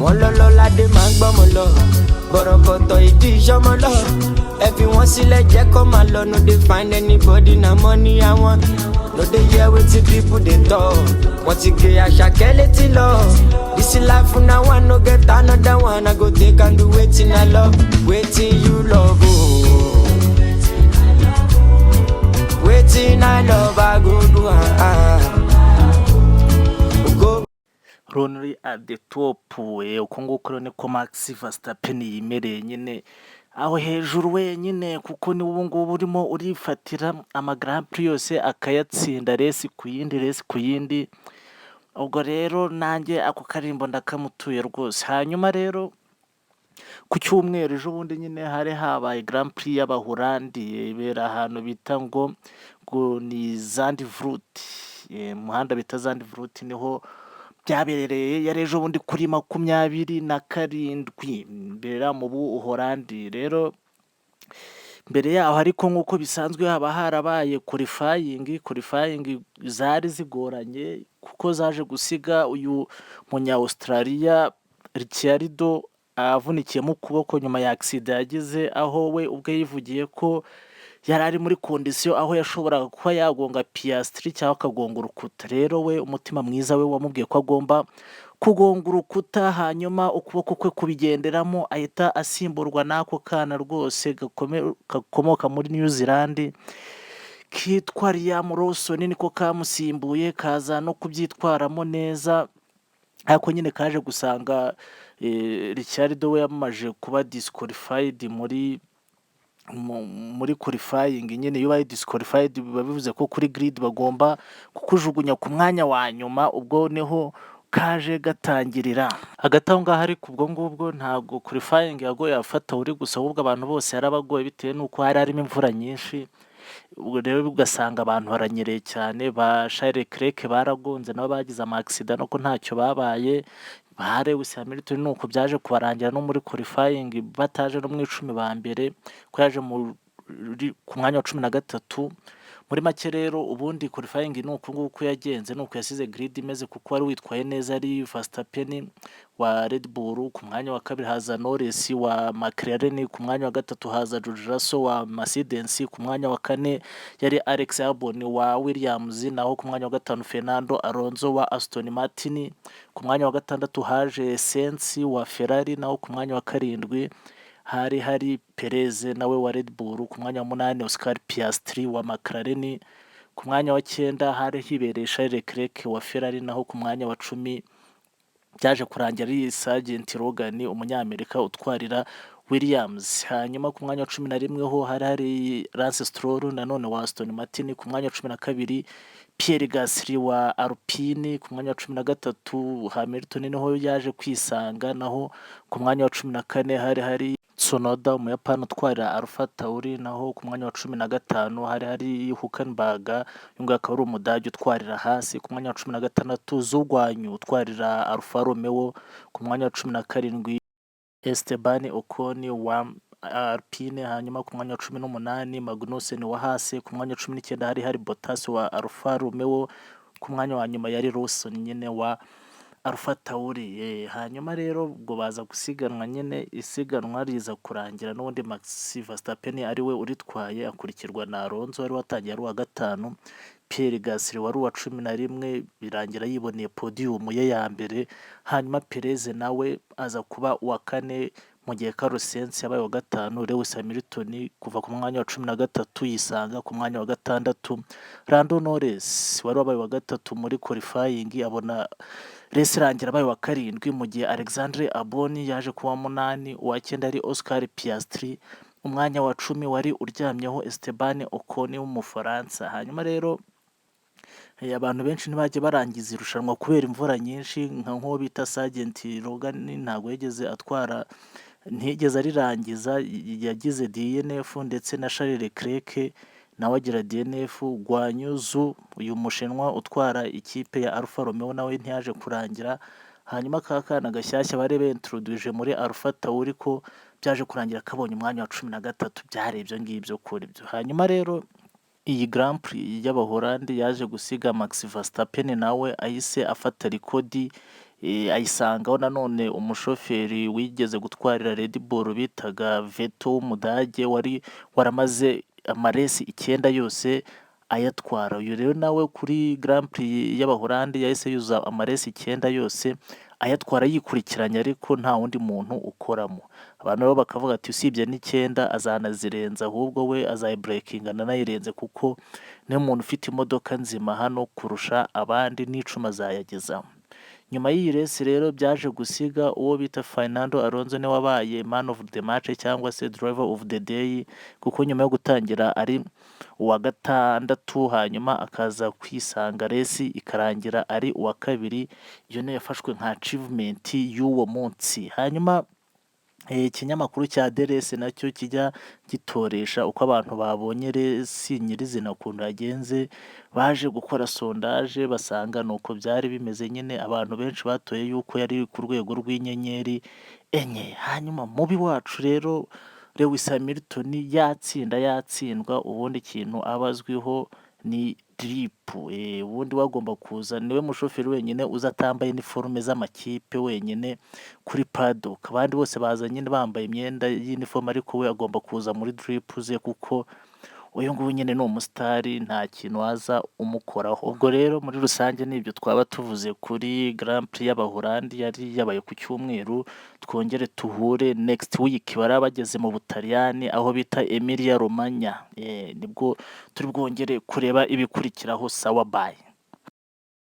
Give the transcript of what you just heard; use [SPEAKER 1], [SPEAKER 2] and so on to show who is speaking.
[SPEAKER 1] Wọ́n lọ́lọ́ládé máa ń gbọ́mọ lọ. Bọ̀rọ̀kọ̀tọ̀ ìdí ìṣọmọ lọ. Ẹ fi wọ́n sílẹ̀ jẹ́ kó máa lọ. No dey find anybody, na money I want. No dey hear wetin people dey talk. Wọ́n ti gé àṣàkẹ́ létí lọ. This life na one, no get another one. I go take and do wetin I love. Wetin you love, oh. Wetin I love, I go do am. Go.
[SPEAKER 2] Lonely at the top. Uko nguko rero niko Max Verstappen yimereye nyine aho hejuru wenyine, kuko ni ubu ngubu urimo urifatira ama Grand Prix yose akayatsinda, race ku yindi, race ku yindi. Ubwo rero nanjye ako karimbo ndakamutuye rwose. Hanyuma rero ku cyumweru ejo bundi nyine hari habaye Grand Prix y'Abahorandi, ibera ahantu bita ngo ni Zandvoort, umuhanda bita Zandvoort niho byabereye. Yari ejo bundi kuri 27, mbera mu Buhorandi. Rero mbere yaho ariko, nk'uko bisanzwe, haba harabaye qualifying. Qualifying zari zigoranye kuko zaje gusiga uyu munya Australia Ricciardo avunikiyemo ukuboko nyuma ya accident yagize, aho we ubwe yivugiye ko yari ari muri condition aho yashoboraga kuba yagonga Piastri cyangwa akagonga urukuta. Rero we umutima mwiza we wamubwiye ko agomba kugonga urukuta, hanyuma ukuboko kwe kubigenderamo, ahita asimburwa n'ako kana rwose gakomoka muri New Zealand kitwa Liam Lawson. Niko kamusimbuye, kaza no kubyitwaramo neza, ariko nyine kaje gusanga Ricciardo we yamaze kuba disqualified muri qualifying. Nyine iyo ubaye disqualified biba bivuze ko kuri grid bagomba kukujugunya ku mwanya wa nyuma. Ubwo niho kaje gatangirira. Hagati aho ngaho ariko, ubwo ngubwo ntabwo qualifying yagoye AlphaTauri gusa, ahubwo abantu bose yarabagoye bitewe n'uko hari harimo imvura nyinshi. Ubwo rero ugasanga abantu baranyereye cyane. Ba Charles Leclerc baragonze nabo, bagize ama accident nuko ntacyo babaye. Ba Lewis Hamilton nuko byaje kubarangira no muri qualifying bataje no mu 10 ba mbere, ko yaje ku mwanya wa 13. Muri make rero, ubundi qualifying ni uku nguku yagenze, ni uku yasize grid imeze, kuko wari witwaye neza ari Verstappen wa Red Bull, ku mwanya wa kabiri haza Norris wa McLaren, ku mwanya wa gatatu haza George Russell wa Mercedes, ku mwanya wa kane yari Alex Albon wa Williams, naho ku mwanya wa gatanu Fernando Alonso wa Aston Martin, ku mwanya wa gatandatu haje Sainz wa Ferrari, naho ku mwanya wa karindwi hari hari Perez nawe wa Red Bull, ku mwanya wa munani Oscar Piastri wa McLaren, ku mwanya wa cyenda hari hibereye Charles Leclerc wa Ferrari, naho ku mwanya wa 10 byaje kurangira ari Sargeant Logan, umunyamerika utwarira Williams. Hanyuma ku mwanya wa 11 ho hari hari Lance Stroll nanone wa Aston Martin, ku mwanya wa 12 Pierre Gasly wa Alpine, ku mwanya wa 13 Hamilton niho yaje kwisanga, naho ku mwanya wa 14 hari hari Tsunoda, umuyapani utwarira AlphaTauri, naho ku mwanya wa 15 hari hari Hülkenberg, uyu nguyu akaba ari umudage utwarira Haas, ku mwanya wa 16 Zhou Guanyu utwarira Alfa Romeo, ku mwanya wa 17 Esteban Ocon wa Alpine, hanyuma ku mwanya wa 18 Magnussen wa Haas, ku mwanya wa 19 hari hari Bottas wa Alfa Romeo, ku mwanya wa nyuma yari Lawson nyine wa AlphaTauri. Hanyuma rero ubwo baza gusiganwa nyine, isiganwa riza kurangira n'ubundi Max Verstappen ari we uritwaye, akurikirwa na Alonso wari watangiye ari uwa gatanu, Pierre Gasly wari uwa 11 birangira yiboneye podium ye ya mbere, hanyuma Perez nawe aza kuba uwa kane, mu gihe Carlos Sainz yabaye uwa gatanu, Lewis Hamilton kuva ku mwanya wa 13 yisanga ku mwanya wa gatandatu, Lando Norris wari wabaye uwa gatatu muri qualifying abona race irangira abaye uwa karindwi, mu gihe Alexander Albon yaje kuba munani, uwa cyenda ari Oscar Piastri, umwanya wa 10 wari uryamyeho Esteban Ocon w'Umufaransa. Hanyuma rero abantu benshi ntibajya barangiza irushanwa kubera imvura nyinshi, nka nk'uwo bita Sargeant Logan ntabwo yigeze atwara, ntiyigeze arirangiza, yagize DNF, ndetse na Charles Leclerc nawe agira DNF, Guanyu Zhou, uyu mushinwa utwara ikipe ya Alfa Romeo, nawe ntiyaje kurangira, hanyuma ka kana gashyashya bari bentroduje muri AlphaTauri ko byaje kurangira kabonye umwanya wa 13. Byari ibyo ngibyo kuri byo. Hanyuma rero iyi Grand Prix y'Abahorandi yaje gusiga Max Verstappen nawe ahise afata record. Ayisangaho nanone umushoferi wigeze gutwarira Red Bull bitaga Vettel w'Umudage, wari waramaze ama race 9 yose ayatwara. Uyu rero nawe kuri Grand Prix y'Abahorandi yahise yuzuza ama race 9 yose ayatwara yikurikiranya, ariko nta wundi muntu ukoramo. Abantu rero bakavuga ati usibye n'icyenda azanazirenza, ahubwo we azayiburekinga anayirenze, kuko niwe muntu ufite imodoka nzima hano kurusha abandi, n'10 azayagezamo. Nyuma y'iyi race rero byaje gusiga uwo bita Fernando Alonso niwe wabaye man of the match cyangwa se driver of the day, kuko nyuma yo gutangira ari uwa gatandatu, hanyuma akaza kwisanga race ikarangira ari uwa kabiri, iyo niyo yafashwe nka achievement y'uwo munsi. Hanyuma ikinyamakuru cya The Race nacyo kijya gitoresha uko abantu babonye race nyirizina ukuntu yagenze, baje gukora sondage basanga ni uko byari bimeze nyine, abantu benshi batoye yuko yari ku rwego rw'inyenyeri 4. Hanyuma mubi wacu rero Lewis Hamilton, yatsinda yatsindwa, ubundi ikintu aba azwiho ni drip. Ubundi we agomba kuza, niwe mushoferi wenyine uza atambaye iniforume z'amakipe wenyine kuri paddock. Abandi bose baza nyine bambaye imyenda y'iniforume, ariko we agomba kuza muri drip ze, kuko uyu nguyu nyine ni umusitari, nta kintu waza umukoraho. Ubwo rero muri rusange nibyo twaba tuvuze kuri Grand Prix y'Abahorandi yari yabaye ku cyumweru. Twongere tuhure next week, baraba bageze mu Butaliyani aho bita Emilia Romagna. Nibwo turi bwongere kureba ibikurikiraho. Sawa, bye.